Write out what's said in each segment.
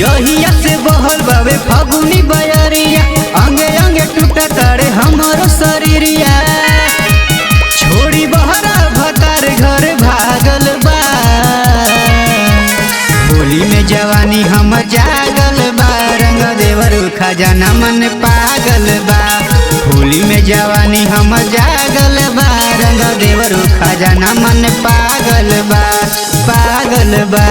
जहिया से बहल बावे फागुनी बयरिया, अंगे अंगे टूटा तारे हमरो शरीरिया। छोड़ी बहरा भतार घर भागल बा, होली में जवानी हम जागल बा। रंग देवर खजाना मन पागल बा, होली में जवानी हम जागल बा। रंग देवर खजाना मन पागल बा, पागल बा।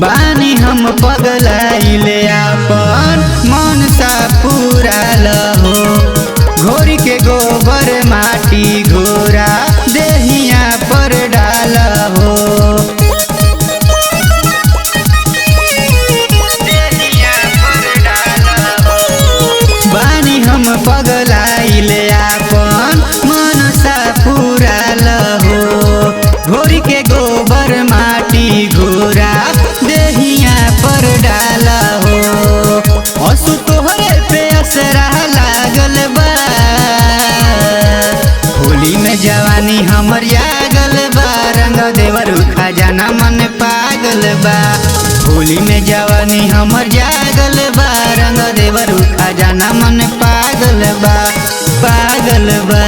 बानी हम पगलाइले आपन मन सा पूरा लहो, घोरी के गोबर माटी घोरा देहिया पर डाल हो। बानी हम पगलाइले आपन मन सा पूरा लहो, घोरी के गोबर माटी घोरा देहिया पर डाल हो। असु तोहरे पे असरा लागल बा, होली में जवानी हमर जागल बा। रंग देवर खजाना मन पागल बा, होली में जवानी हमर जागल बा। रंग देवर खजाना मन पागल बा, पागल बा।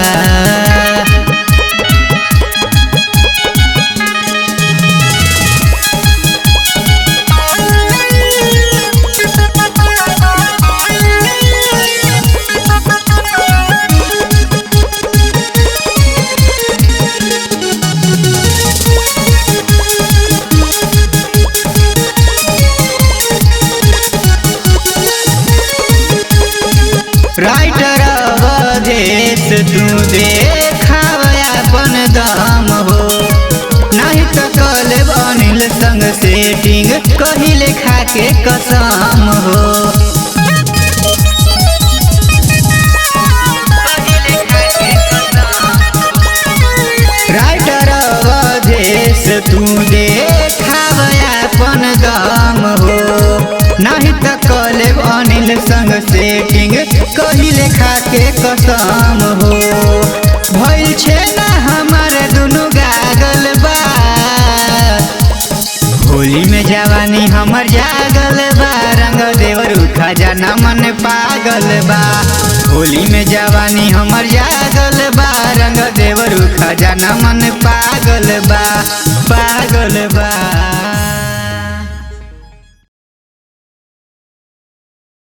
राइटर अवधेश तू देखाव अपन दम हो, नहीं तो कलेब अनिल संग सेटिंग कहिले खाके कसम हो। राइटर अवधेश तू देखाव अपन दम हो, नहीं तो कलेब अनिल संग सेटिंग कहिले खाके कसम हो। भइल छे ना हमार दुनु गागल बा, होली में जवानी हमर जागल बा। रंग देवर खजाना मन पागल बा, होली में जवानी हमर जागल बा। रंग देवर खजाना मन पागल बा, पागल बा।